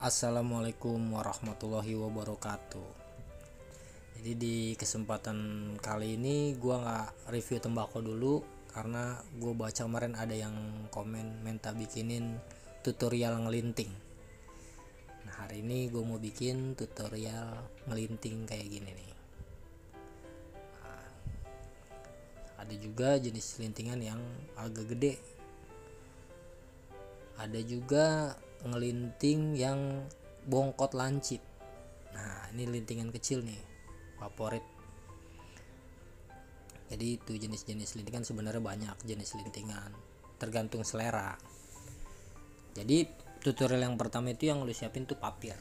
Assalamualaikum warahmatullahi wabarakatuh. Jadi di kesempatan kali ini gue nggak review tembakau dulu karena gue baca kemarin ada yang komen minta bikinin tutorial ngelinting. Nah hari ini gue mau bikin tutorial ngelinting kayak gini nih. Nah, ada juga jenis lintingan yang agak gede. Ada juga ngelinting yang bongkot lancip. Nah ini lintingan kecil nih, favorit. Jadi itu jenis-jenis lintingan sebenarnya banyak jenis lintingan, tergantung selera. Jadi tutorial yang pertama itu yang lu siapin tuh papir.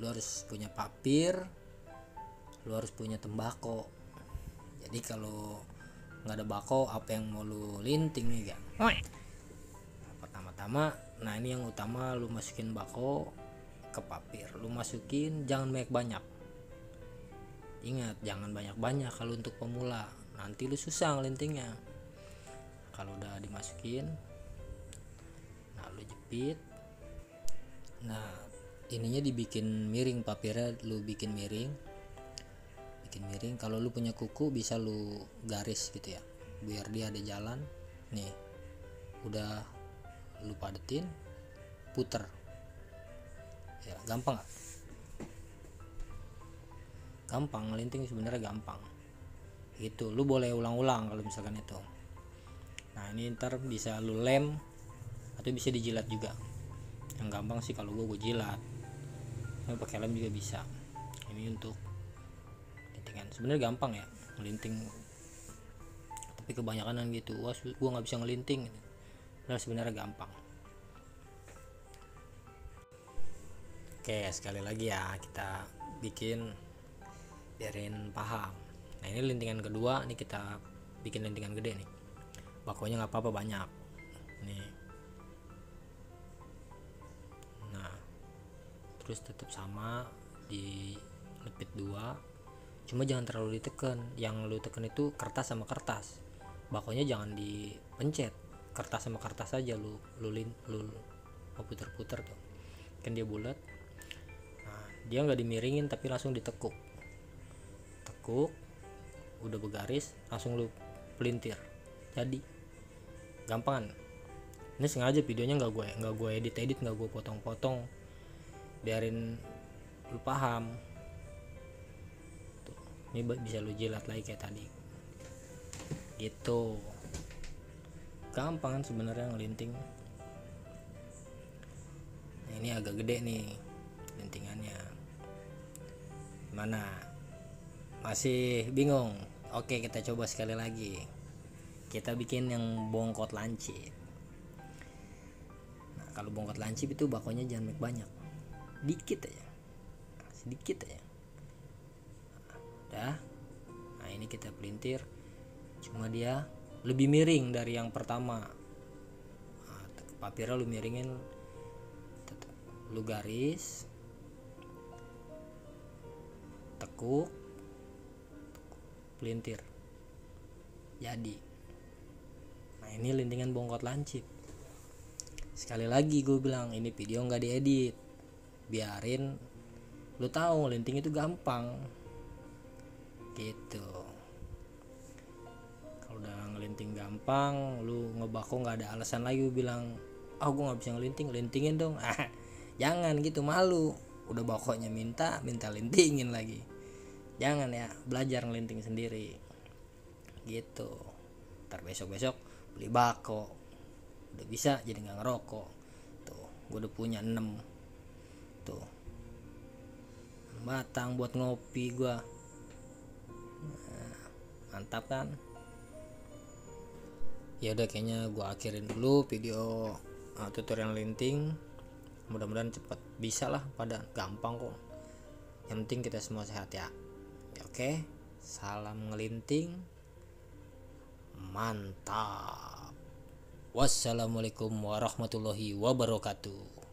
Lu harus punya papir, lu harus punya tembakau. Jadi kalau nggak ada bako, apa yang mau lu linting nih kan? Pertama-tama, nah ini yang utama, lu masukin bako ke papir, lu masukin jangan banyak-banyak. Ingat jangan banyak-banyak kalau untuk pemula, nanti lu susah ngelintingnya. Kalau udah dimasukin, nah lu jepit. Nah ininya dibikin miring, papirnya lu bikin miring. Kalau lu punya kuku bisa lu garis gitu ya, biar dia ada jalan. Nih udah lu padetin, puter ya, gampang gak? Gampang ngelinting sebenarnya, gampang gitu. Lu boleh ulang-ulang kalau misalkan itu. Nah ini ntar bisa lu lem atau bisa dijilat juga. Yang gampang sih kalau gue jilat, tapi pakai lem juga bisa. Ini untuk lintingan sebenarnya gampang ya ngelinting, tapi kebanyakan kan gitu, wah gue nggak bisa ngelinting. Nah sebenarnya gampang. Oke sekali lagi ya kita bikin biarin paham. Nah ini lintingan kedua nih, kita bikin lintingan gede nih. Bakonya nggak apa-apa banyak nih. Nah terus tetap sama di lepit dua, cuma jangan terlalu ditekan. Yang lu tekan itu kertas sama kertas, bakonya jangan dipencet. Kertas sama kertas aja lu puter-puter tuh kan dia bulat. Nah dia nggak dimiringin tapi langsung ditekuk, udah bergaris langsung lu pelintir, jadi gampang kan. Ini sengaja videonya nggak gue edit, nggak gue potong-potong, biarin lu paham tuh. Ini bisa lu jilat lagi kayak tadi gitu. Gampang kan sebenarnya ngelinting. Nah, ini agak gede nih lintingannya. Mana? Masih bingung? Oke, kita coba sekali lagi. Kita bikin yang bongkot lancip. Nah, kalau bongkot lancip itu bakonya jangan banyak. Dikit aja. Sedikit aja. Udah. Nah, ini kita pelintir. Cuma dia lebih miring dari yang pertama. Nah, papirnya lu miringin, lu garis, tekuk, pelintir, jadi. Nah ini lintingan bongkot lancip. Sekali lagi gue bilang, ini video nggak diedit, biarin lu tahu linting itu gampang gitu. Udah ngelinting gampang, lu ngebako nggak ada alasan lagi lu bilang gue nggak bisa ngelinting, lintingin dong. Jangan gitu, malu. Udah bakonya minta lintingin lagi. Jangan ya, belajar ngelinting sendiri gitu. Ntar besok beli bako, udah bisa jadi nggak ngerokok tuh. Gue udah punya 6 tuh, batang buat ngopi gue. Mantap kan? Ya udah, kayaknya gue akhirin dulu video tutorial linting. Mudah-mudahan cepet bisa lah, pada gampang kok. Yang penting kita semua sehat ya. Oke, salam ngelinting, mantap. Wassalamualaikum warahmatullahi wabarakatuh.